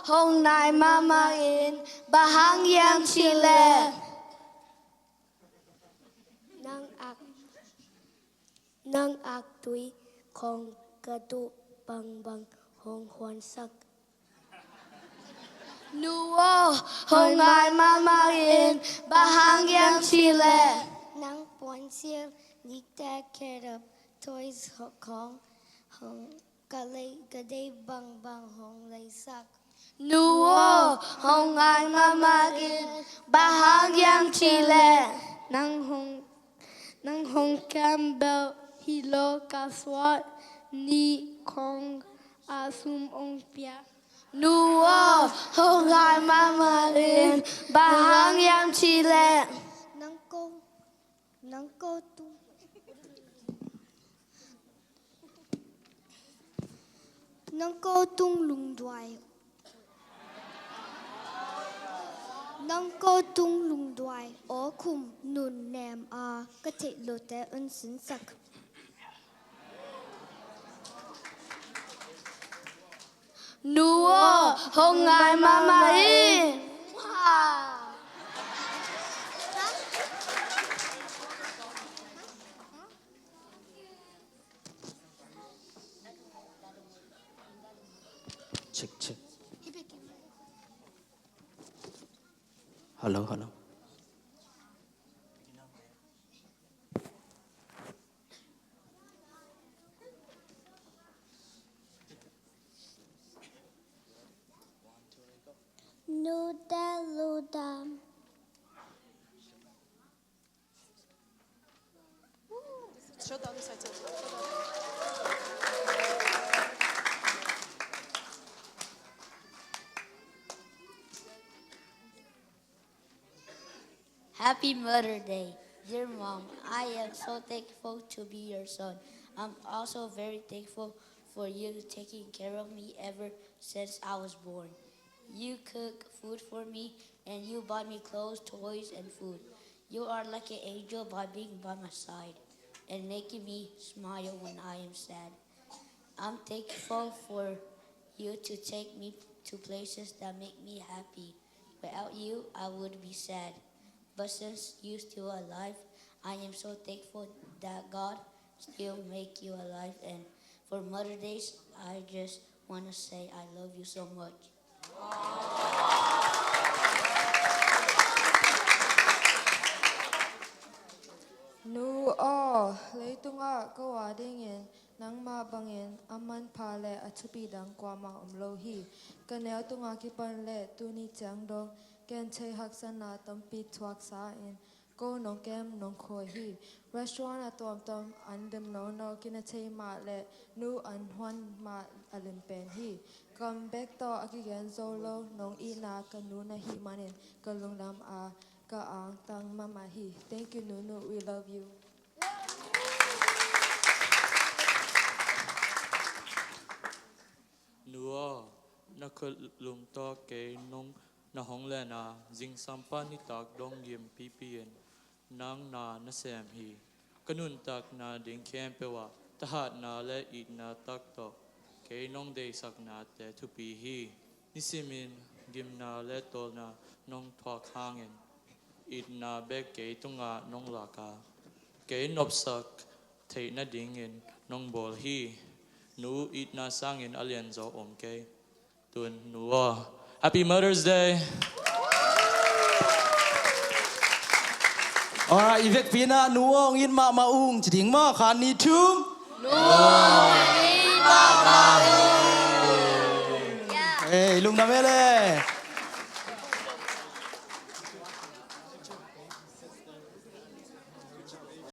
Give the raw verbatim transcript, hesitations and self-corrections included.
hong nai mahmah in, bang hang hiam cih leh nang ak, nang ak tui khawng ka tuh bangbang hong huansak. Nu aw, hong ngai mahmah in, bang hang hiam cih leh nang puansilh nikte, kherab, toys khawng hong ka lei, ka deih bangbang hong leisak. Nu aw, hong ngai mahmah in, bang hang hiam cih leh nang hong, nang hong kem bel hi lo, ka suah ni khawng a sum hong pia. Nu aw, hong ngai mahmah in, bang hang hiam cih leh nang ko, nang ko tung, nang ko tung lungduai, nang ko tung lungduai aw khum nunnem a ka theih lote hong sinsak. Nu aw, hong ngai mahmah in. Check, check. Hello, hello. Nuda luda. Happy Mother Day. Dear Mom, I am so thankful to be your son. I'm also very thankful for you taking care of me ever since I was born. You cook food for me, and you buy me clothes, toys, and food. You are like an angel by being by my side and making me smile when I am sad. I'm thankful for you to take me to places that make me happy. Without you, I would be sad. But since you still alive, I am so thankful that God still make you alive. And for Mother Days, I just wanna say I love you so much. Nu aw, leitungah ko a dingin nangmah bangin a manpha le a thupi dang kuamah om lo hi. Ka neu tunga kipan le tuni ciang dong ken thei haksatna tampi thuaksa in ko nong kem nong khawi hi. Restaurant a tuamtuam an dim nono kina thei mah le nu an huan mah a lim pen hi. Kam bek tawh a kigen zo lo nong itna ka nu na hih manin ka lungdam a ka angtang mahmah hi. Thank you, Nunu. We love you. Nu aw, na khutlum tawh kei nong na hong len a, zingsang pan nitak dong gim pipi in nang na na sem hi. Ka nuntakna ding khempeuh ah thahatna le itna tak tawh kei nong deihsaknate thupi hi. Nisimin gimna le tawlna nong thuak hangin itna bek kei tungah nong lak a, kei nopsak theih nadingin nong bawl hi. Nu, itna sangin a lianzaw om kei. Tun nu aw, Happy Mother's Day. Alright, i vekpi-in ah nu aw hong it mahmah ung ci ding maw? Khat, nih, thum. Nu aw.